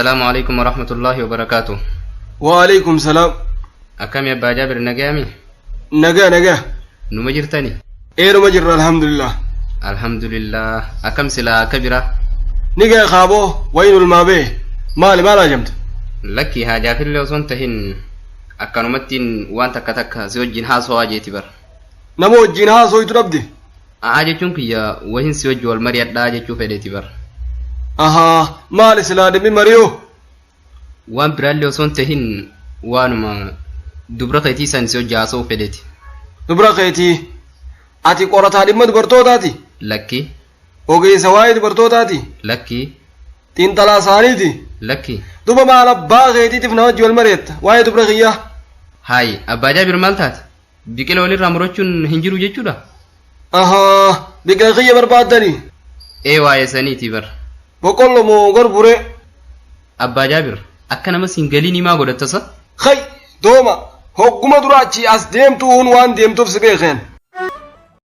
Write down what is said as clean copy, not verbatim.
Assalaamu alaikum warahmatullaahi wabarakaatu. Waalaikum salaam. Akkami Abbaa Jaabir nagayami? Nagaa nagaa. Numa jirtani? Eeruma jirra alhamdulillah. Alhamdulillah. Akkam silaa akka bira? Ni ga'e kaaboo wayin ulmaa bee. Maali maal haajamte? Lakki haajaafillee osoo hin tahin akkanumattiin waan takka takka si wajjin haasawaa jeeti bar. Nama wajjin haasoytu dhabde? A'aa jechuun kiyya wahin si wajji wal mari'adhaa jechuu fedheeti bar. Ahaa maali silaa dhimmi mariyoo? Waan biraallee osoo hin tahin waanuma dubra keetii san si wajji haasa'uu fedheeti. Dubra keetii? Ati qorataa dhimma dubartootaati? Lakki. Ogeessa waa'ee dubartootaati? Lakki. Xiinxalaa isaaniiti? Lakki. Duba maal abbaa keetiitiif na wajji wal mari'atta waa'ee dubra kiyyaa? Hayi Abbaa Jaabir maal taate? Biqila walirraa murachuun hin jiru jechuudha? Ahaa, biqila kiyya barbaaddani? Ee waa'ee saniiti bar. Boqqollo moo gorburee? Abbaa Jaabir, akka nama siin galiinii maa godhatta sa? Hay, dooma, hogguma dura achii as deemtuu hun waan deemtuuf si beekeen.